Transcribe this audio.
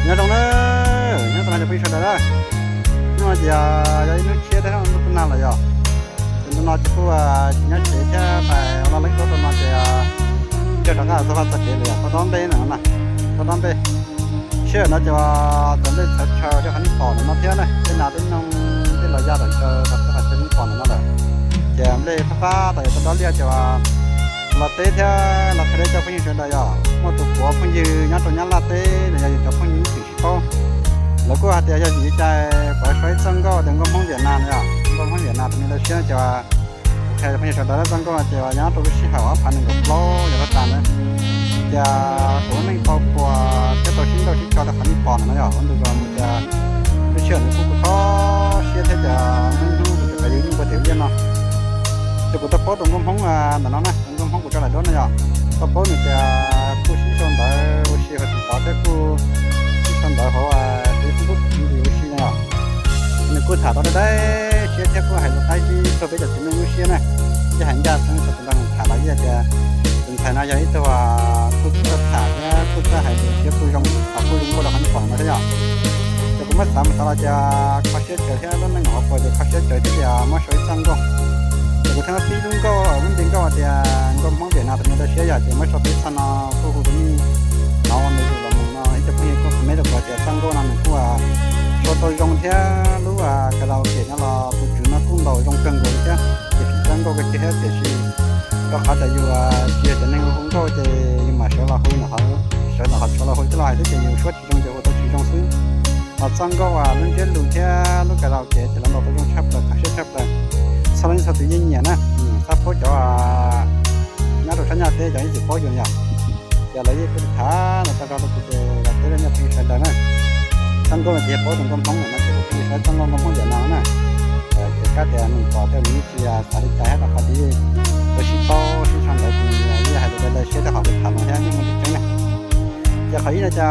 Nyob zoo na, nyob zoo no cov phooj ywg sawv daws na. Hnub no ces yog ib hnub tshiab thiab, hnub no nag lawm yog. Ces ntu no ces kuj tsis nyob tsev thiab, pais ua laj leeb tuaj rau no ces yog rov qab txog vaj txog tsev lawm yog, tau dob nplej no na, tau dob nplej. Sij hawm no ces cov nplej txhawv tshawv rau qhov nej pom ntawm no thiab na, tej nas tej noog tej los ya ntawm chaw, qhov chaw nej pom ntawm no lawm. Ces nplej fab fab tas yog tau dob liaj ces los teb thiab los qhia rau cov phooj ywg sawv daws yog muaj tus puav phooj ywg nyob rau Nyab Laj teb los yog yus cov phooj ywg ib txwm sib paub. Lawv kuj hais tias yog vim li cas kuv sau ib txoj nkauj tias nkauj Hmoob Viam Nas no yog, nkauj Hmoob Viam Nas tus me ntawd siab no ces kuv qhia cov phooj ywg sawv daws txoj nkauj no ces nyob rau lub sij hawm ob phav nees nkaum plaub yog lub tas ntawd. Ces kuv lub neej tau puas thiab tau sib nrauj sib tso rau qhov nej pom ntawm no yog, ua ntu mus ces lub sij hawm nws kuj kho siab thiab ces muaj ib hnub kuv tseem pais yuav nyuj npua tim liaj no. Ces kuv tau paub tus nkauj Hmoob ntawm no na, tus nkauj Hmoob kuv tso daim duab no yog, tau paub nws tias kuj sib sau ntawv ua si hauv tus pov thiab kuj sib sau ntawv hauv Facebook ua si no yog. Nws kuj tham tau dab dab siab thiab kuj hais lus qab zib txog peb cov txiv neej lub siab na. Ces hais ncaj xeeb txog tus nrog nws tham los yeej tias tus ntxhais no yog ib tug kuj txawj tham thiab kuj txawj hais lus thiab kuj zoo, kuj zoo nkauj rau qhov nej pom no thiab yog. Ces kuv muab xav mus xav los ces kho siab tsawv thiab lub neej hauv paus ces kho siab tsawv thiab ces muab sau ib txoj nkauj. Ces kuv thiaj muab pib lub nkauj, lub npe nkauj tias nkauj Hmoob Viam Nas tus me ntawd siab yog, ces muab sau pib txoj no kuj hu rau nej hnov ua ntu zus los mus no ib cov phooj ywg kuj comment rau kuv tias txoj nkauj no nws kuj sau tau zoo thiab lub karaoke no los tus tswv no kuj ntaus zoo kawg nkaus thiab. Ces phim txoj nkauj kawg kiag thiab tiam sis rau qhov tias yus tsis yog cov neeg hu nkauj ces yus mam sawv los hu, sawv ntawm qhov tshuav los hu coj los hais xwb ces yus suab tsis zoo ces hu tau tsis zoo xwb. Ho txoj nkauj lub ntsiab lus thiab lub karaoke ces lawv ntaus tau zoo tshaj plaws, qhov siab tshaj plaws. Txhua leej txhua tus yeej nyiam na, txhob pub cov nyob rau sab Nyab Laj teb cov ib txwm paub yus yom. Ces lawv yeej kuj tham ntawd tag nrho rau kuv ces los teb rau nej phooj ywg sawv daws na. Txoj nkauj no ces paub tus nkauj Hmoob no ces kuv thiaj li sau txoj nkauj nkauj Hmoob Viam Nas na. Ces kab tias nws pom tej nws yeej tsis xav li cas thiab rau qhov tias yeej tau sib paub sib sau ntawv ces yeej hais lus daw daw siab rau qhov kuv tham no thiab yeej muaj tseeb tseeb na. Ces qhov ib no ces